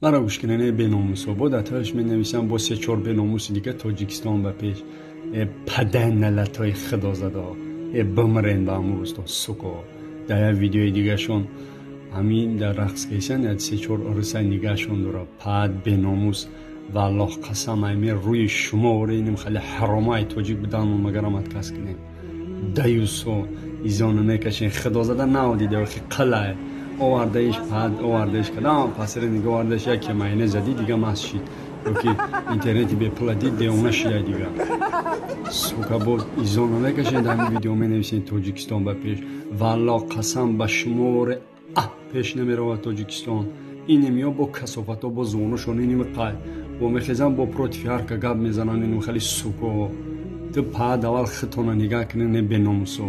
Маро гӯш кунед, э беномусо, бо дар тааш менависам, бо се-чор беномуси дига Тоҷикистон ба пеш. Э паданалатҳои худозада, э бимрен ба ҳамун рӯзто, суко. Дар як видеои дигашон ҳамин дар рақс кешан, як се-чор русай нигаҳшон дора. Пад беномус, валлоҳ қасам, айме рӯи шумо ореним, хеле ҳаромаи тоҷик буданмон магарам отказ кунем. Даюсо изону мекашен, худозада наодида, охи қилай овардаиш, пад овардаиш кадам пасире нига овардаиш, яке майна зади, дига маст шид, ёки интернети бепула дид, девона шидай дига. Сука, бо изону мекашед, ҳамин видео менависед Тоҷикистон ба пеш. Валлоҳ қасам, ба шуморе а пеш намеравад Тоҷикистон. Инем ё бо касофатҳо, бо зонушон иним қай бо мехезан, бо против ҳарка гап мезананд, иним хеле суко. Ту пад аввал худтона нигаҳ кунед, не беномусо.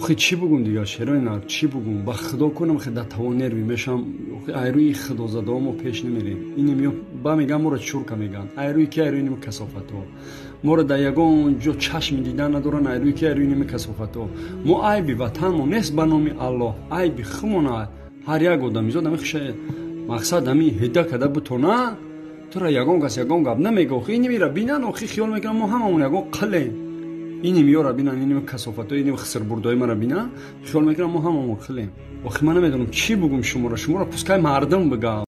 Охи чӣ бугум дигар, шерои нар, чӣ бугум? Ба худо кунам, хе дар тавон нервӣ мешам. Охи айрӯи худозадао мо пеш намерем. Инем ё ба меган, моро чурка меган. Айрӯи ки? Айрӯи иним касофатҳо. Моро дар ягон ҷо чашми дидан надоранд. Айрӯи ки? Айрӯи иним касофатҳо. Мо айби ватанмо нест, ба номи Аллоҳ, айби хумона. Ҳар як одамизод ами хиша мақсад ами ҳидда када бутона, тура ягон кас ягон гап намега. Охи инимира бинан, охи хиёл мекунам мо ҳамамон ягон қилем. Иним ёра бинан, иним касофатҳо, иним хисрбурдои мара бинан, хиёл мекунам мо ҳамамон қилем. Охи ман намедонам чӣ бугум шуморо, шуморо пускай мардум бига.